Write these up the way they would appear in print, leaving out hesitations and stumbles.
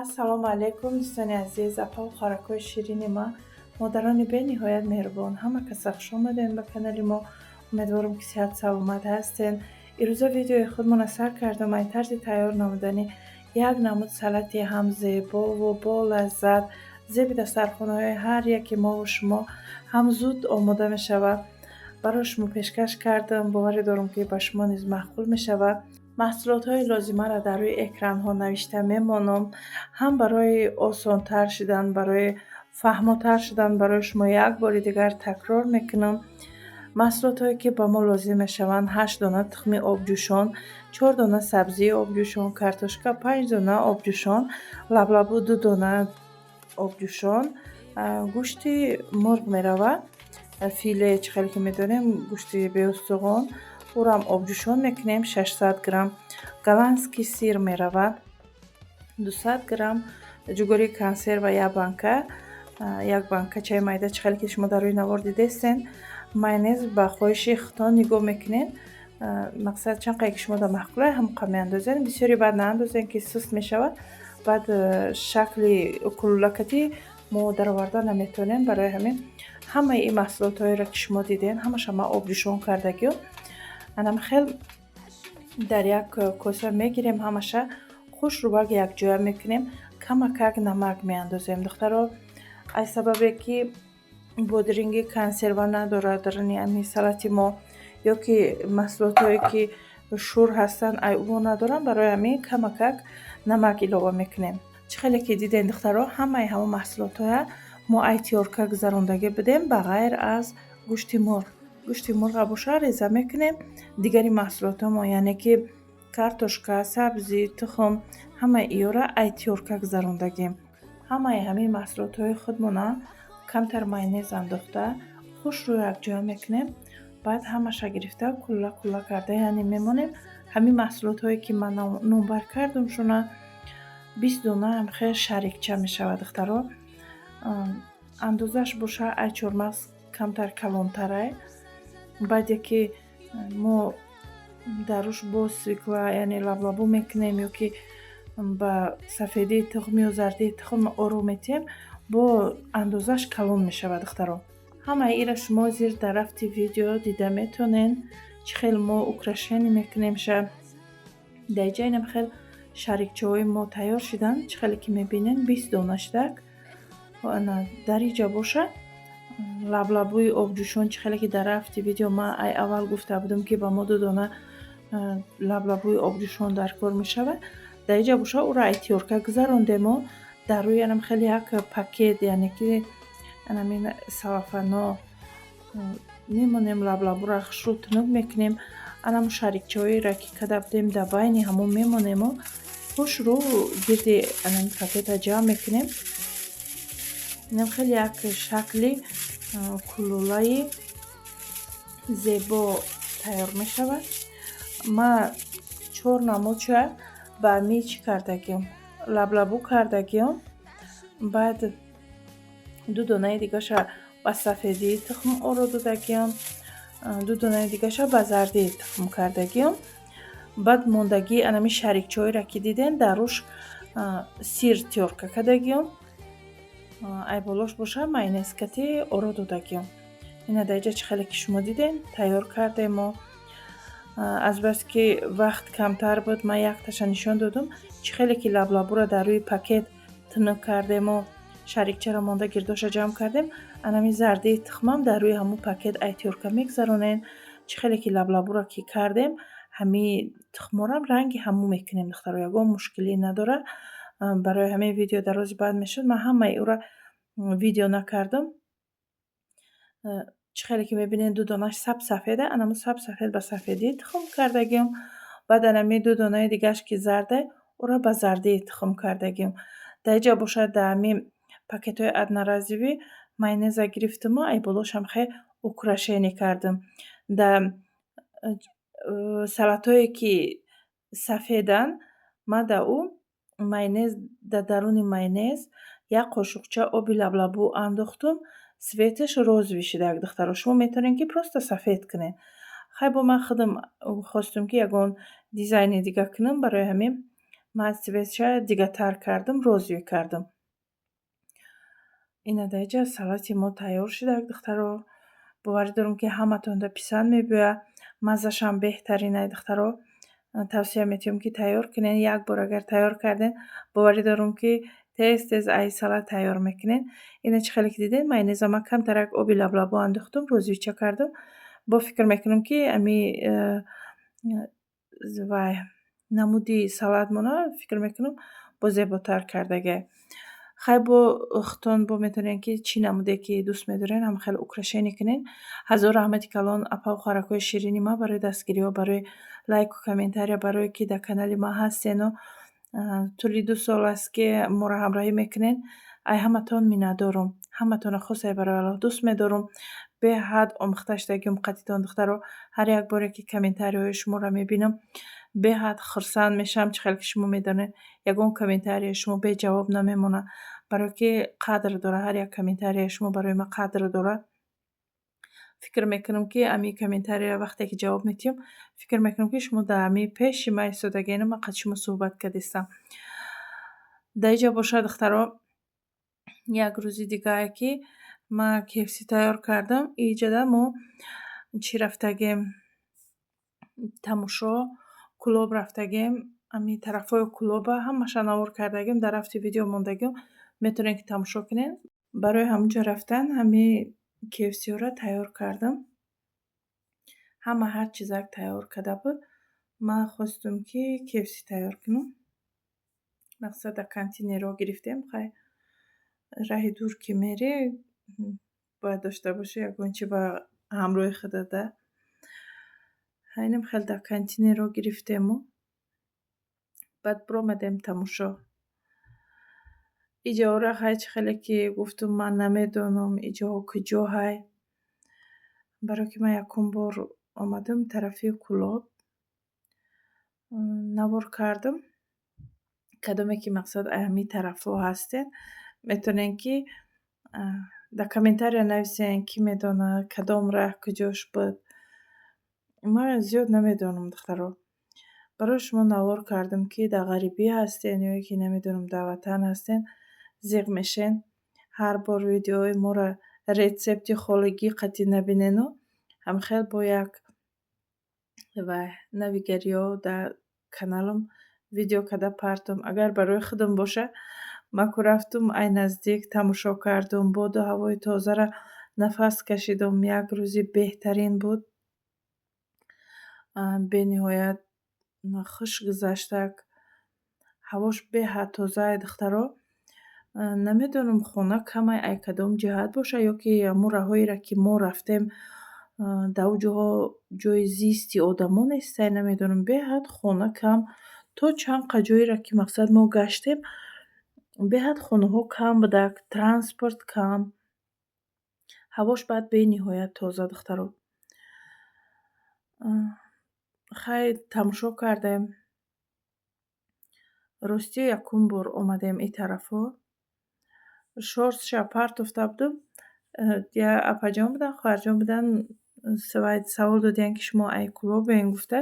Ассалому алайкум, дӯстони азиз, апаву хоҳаракҳои ширини ман, модарони бениҳоят меҳрубон. Ҳама каса хуш омадем ба канали мо. Умедворам, ки сиҳат саломат ҳастен. Ирӯза видеои худмона сар кардам ай тарзи тайёр намудани як намуд салати ҳам зебову болаззат, зеби дастархонаҳои ҳар яке мову шумо, ҳам зуд омода мешавад. Барои шумо пешкаш кардам. Боварӣ дорам, ки ба шумо низ маъқул мешавад. Маҳсулотҳои лозимаро дар рӯи экранҳо навишта мемонам. Ҳам барои осонтар шудан, барои фаҳмотар шудан барои шумо як бори дигар такрор мекунам. Маҳсулотҳое, ки ба мо лозим мешаванд: ҳашт дона тухми обҷӯшон, чор дона сабзии обҷӯшон, картошка панҷ дона обҷӯшон, лаблабу ду дона обҷӯшон, гӯшти мурғ меравад, филе, чӣ хеле ки медонем, гӯшти беустухон, ӯрам обҷӯшон мекунем, 600 грамм голландский сыр меравад, 200 грамм ҷугори консерва, як банка, як банкачаи майда, чӣ хеле ки шумо дар рӯи навор дидестен. Майонез ба хоҳиши худтон нигоҳ мекунед, мақсад, чанд қадр ки шумо дар маъқулай, ҳамон қадр меандозед. Бисёре баъд наандозем, ки суст мешавад, баъд шакли кулулакатӣ мо дароварда наметавонем. Барои ҳамин ҳамаи ин маҳсулотҳоеро, ки шумо дидем, ҳамаша ман обҷӯшон кардагиём. Анам хел дар як коса мегирем, ҳамаша хушрӯбак якҷоя мекунем, камакак намак меандозем, духтаро. Аз сабабе ки бодиринги консерва надорад даруни ҳамин салати мо ё ки маҳсулотҳое, ки шӯр ҳастанд, ай ӯ надоранд, барои ҳамин камакак намак илова мекунем. Чӣ хеле ки дидем, духтаро, ҳамаи ҳамон маҳсулотҳоя мо ай тёрка гузарондагӣ будем, ба ғайр аз гӯшти мурғ. Гӯшти мурға боша, реза мекунем. Дигари маҳсулотҳомо, яъне ки картошка, сабзӣ, тухм, ҳамаи иёра ай тёрка гузарондагем. Ҳамаи ҳамин маҳсулотҳои худмона камтар майонез андохта, хушрӯ якҷоя мекунем. Баъд ҳамаша гирифта, кулла кулла карда, яъне мемонем. Ҳамин маҳсулотҳое, ки ман номбар кардам, шуна 20 дона хел шарикча мешавад, духтаро. Андозааш боша, ай чормағз камтар калонтарай. Баъде ки мо дар рӯш боз свекла, яъне лаблабу мекунем ё ки ба сафедии тухм ё зардии тухм оро метиҳем, бо андозааш калон мешавад, духтаро. Ҳамаи инро шумо зир дар рафти видео дида метавонед, чӣ хел мо украшение мекунемша. Дар инҷа инам хел шарикчаҳои мо тайёр шуданд. Чӣ хеле ки мебинед, 20 дона шудак. Дар инҷа боша, лаблабӯи обҷӯшон, чӣ хеле ки дар рафти видео ман ай аввал гуфта будам, ки ба мо ду дона лаблабӯи обҷӯшон дар кор мешавад. Дар инҷа боша, ӯро ай тёрка гузарондему дар рӯи анам хеле як пакет, яъне ки анамин салафано мемонем. Лаблабӯро хушрӯ тунук мекунем. Анамун шарикчаҳоеро, ки карда будем, дар байни ҳамон мемонему хушрӯ гирди анами пакета ҷамъ мекунем. Инам хеле як шакли кулулаи зебо тайёр мешавад. Ман чор намудша ба ами чӣ кардагиам, лаблабӯ кардагиам. Баъд ду донаи дигаша ба сафедии тухм оро додагиам, ду донаи дигаша ба зардии тухм кардагиам. Баъд мондагии анами шарикчаҳоеро, ки дидем, дар рӯш сыр тёрка кардагиам, ай болош боша, майонез кати оро додагиам. Ина дар инҷа, чӣ хеле ки шумо дидем, тайёр кардем мо. Азбаски вақт камтар буд, ман якташа нишон додам. Чӣ хеле ки лаблабӯро дар рӯи пакет тунук кардему шарикчаро монда, гирдоша ҷамъ кардем, анами зардии тухмам дар рӯи ҳамун пакет ай тёрка мегузаронем. Чӣ хеле ки лаблабӯро ки кардем, ҳамин тухмҳорам ранги ҳамун мекунем, духтаро, ягон мушкилӣ надорад. Барои ҳамин видео дарози баъд мешуд, ман ҳамаи ӯро видео накардам. Чӣ хеле ки мебинед, ду донааш саб сафеда, анамун саб сафед ба сафедии тухм кардагиам. Баъд анами ду донаи дигааш, ки зарда, ӯро ба зардии тухм кардагиам. Дар инҷа бошад, дар ҳамин пакетҳои одноразовый майонеза гирифтиму ай болошам хе украшение кардам. Дар салатҳое, ки сафеданд, ман дар ӯ майонез, дар даруни майонез як қошуқча оби лаблабӯ андохтум, цветаш розовый шудак, духтаро. Шумо метавонед, ки просто сафед кунед. Хай, бо ман худам хостум, ки ягон дизайни дига кунам, барои ҳамин. Ман цветша дигатар кардам, розовый кардам. Ина дар инҷа салати мо тайёр шудак, духтаро. Боварӣ дорам, ки ҳаматонда писанд мебиёяд. Маззашам беҳтаринай, духтаро. Тавсия метиҳам, ки тайёр кунед. Як бор агар тайёр кардем, боварӣ дорам, ки тез тез ай салат тайёр мекунед. Ина чӣ хеле ки дидед, майонеза ман камтарак оби лаблабу андохтум, розовыйча кардам. Бо фикр мекунам, ки ами вай намуди салатмона, фикр мекунам, боз зеботар кардагиай. Хай, бо худтон бо метавонед, ки чӣ намуде ки дӯст медоред, ҳама хеле украшение кунед. Ҳазор раҳмати калон, апаву хоҳаракҳои ширини ман, барои дастгириҳо, барои лайку комментария, барое ки дар канали ман ҳастену тӯли 2 сол аст, ки моро ҳамроҳӣ мекунед. Ай ҳаматон миннатдорум. Ҳаматонро хосае барои Аллоҳ дӯст медорум. Беҳад омӯхта шудагиам қатитон, духтаро. Ҳар як боре ки комментарияҳои шуморо мебинам, беҳад хурсанд мешавам. Чӣ хеле ки шумо медонед, ягон комментарияи шумо беҷавоб намемонад, барое ки қадр дорад. Ҳар як комментарияи шумо барои ман қадр дорад. Фикр мекунам, ки ами комментарияро вақте ки ҷавоб медиҳам, фикр мекунам, ки шумо дар ами пеши ман истодагиену ман қати шумо суҳбат кардистам. Дар инҷа бошад, духтаро, як рӯзи дигае, ки ман KFC тайёр кардам. Иҷода мо чӣ рафтагем? Тамошо, Кӯлоб рафтагем. Ами тарафҳои Кӯлоба ҳамаша навор кардагим, дар рафти видео мондагим, метавонед, ки тамошо кунед. Барои ҳамунҷо рафтан ҳами KFC-ҳоро тайёр кардам. Ҳама ҳар чизак тайёр карда буд. Ман хостум, ки KFC тайёр кунам. Мақсад, дар контейнерҳо гирифтем. Хай, раҳи дур ки мерӣ, бояд дошта бошӣ ягон чи ба ҳамроҳи худат да. Инам хеле дар контейнерҳо гирифтему баъд биромадем тамошо. Иҷоҳоро, хай, чӣ хеле ки гуфтум, ман намедонам, иҷоҳо куҷо ҳай, барое ки ман якум бор омадам тарафи Кӯлоб. Навор кардам. Кадоме ки, мақсад, ҳамин тарафҳо ҳастед, метавонед, ки дар комментария нависен, кӣ медонад, кадом раҳ куҷош буд. Ман зиёд намедонам, духтаро. Барои шумо навор кардам, ки дар ғарибӣ ҳастен ё ки намедонам, дар ватан ҳастен, зиқ мешен. Ҳар бор видеоҳои моро рецепти холигӣ қатъӣ набинену ҳамхел бо як вай навигариҳо дар каналам видео карда партом. Агар барои худам боша, ман ку рафтум, ай наздик тамошо кардум, боду ҳавои тозаро нафас кашидум. Як рӯзи беҳтарин буд. Бениҳоят хуш гузаштак. Ҳавош беҳад тозае, духтаро. Намедонам, хона камай ай кадом ҷиҳат боша ё ки ҳамун раҳҳоеро, ки мо рафтем, дар он ҷоҳо ҷои зисти одамо нестай, намедонам, беҳад хона кам. То чанд қа ҷоеро, ки, мақсад, мо гаштем, беҳад хонаҳо кам будак, транспорт кам. Ҳавош баъд бениҳоят тоза, духтаро. Хай, тамошо кардем. Ростӣ, якум бор омадем ин тарафҳо. Шортсша партофта будам. Як апаҷон буданд, хоҳарҷон буданд, савол додиянд, ки шумо ай Кӯлобен гуфта.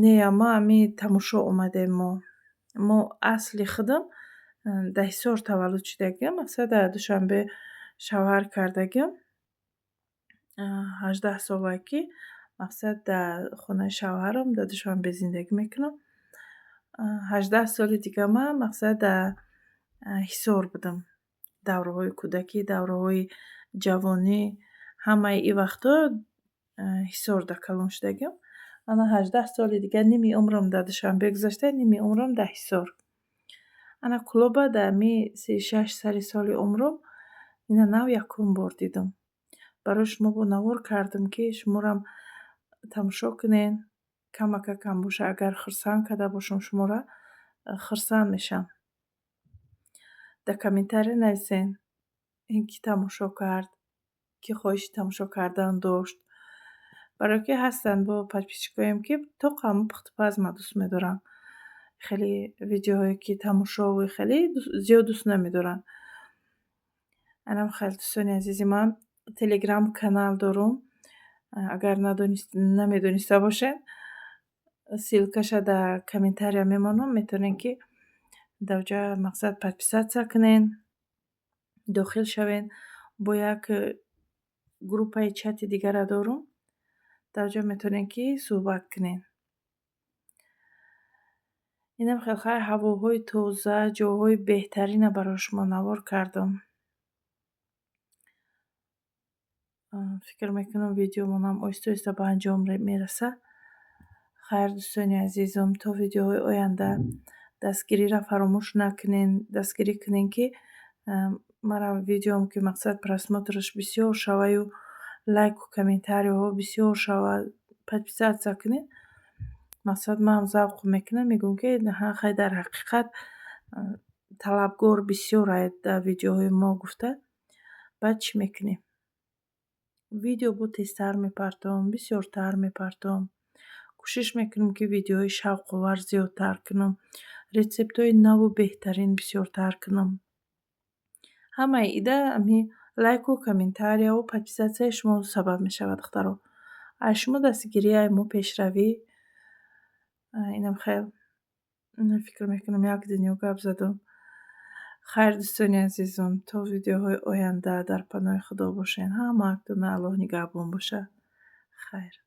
Не, ма ҳами тамошо омадем мо. Мо асли худам дар Ҳисор таваллуд шудагиам, мақсад, дар Душанбе шавҳар кардагиам. 18 сола ки, мақсад, дар хонаи шавҳарам дар Душанбе зиндагӣ мекунам. 18 соли дига ман, мақсад, дар Ҳисор будам. Давраҳои кӯдакӣ, давраҳои ҷавонӣ, ҳамаи ин вақтҳо Ҳисорда калон шудагиам. Ана 18 соли дига ними умрам дар Душанбе гузашта, ними умрам дар Ҳисор. Ана Кӯлоба дар ҳамин 36 сари соли умрам ина нав якум бор дидам. Барои шумо бо навор кардам, ки шуморам тамошо кунед. Камакакам боша, агар хурсанд карда бошам шуморо, хурсанд мешавам. Дар комментария нависен, ин кӣ тамошо кард, кӣ хоҳиши тамошо кардан дошт. Барое ки ҳастанд бо подписчикоем, ки тоқ ҳамун пухтупаз ма дӯст медоранд. Хеле видеоҳое, ки тамошову хеле зиёд дӯст намедоранд. Анам хеле, дӯстони азизи ман, телеграм канал дорум. Агар намедониста бошед, Ссылкаша дар комментария мемонам, метавонед, ки дар оҷа, мақсад, подписаться кунен, дохил шавен. Бо як группаи чати дигара дорум, дар оҷа метавонед, ки суҳбат кунед. Инам хел хай, ҳавоҳои тоза, ҷойҳои беҳтарина барои шумо навор кардам. Фикр мекунам, видеомонам оҳиста оҳиста ба анҷом мерасад. Хайр, дӯстони азизум, то видеоҳои оянда. Дастгириро фаромӯш накунен, дастгирӣ кунен, ки мара видеом, ки, мақсад, просмотраш бисёр шаваю лайку комментарияҳо бисёр шавад, подписаться кунед. Мақсад, манам завқ мекунам, мегӯям, ки хай, дар ҳақиқат талабгор бисёр дар видеоҳои мо гуфта. Баъд чӣ мекунем? Видео бо тезтар мепартом, бисёртар мепартом. Кӯшиш мекунем, ки видеоҳои шавқовар зиёдтар кунам, рецептҳои наву беҳтарин бисёртар кунам. Ҳамаи ида ами лайку комментарияву подписатсияи шумо сабаб мешавад, духтаро. Аз шумо дастгирияи мо пешравӣ. Инам хел, фикр мекунам, як дунё гап задам. Хайр, дӯстони азизум, то видеоҳои оянда дар паноҳи Худо бошед. Ҳамаатона Аллоҳ нигаҳбон бошад. Хайр.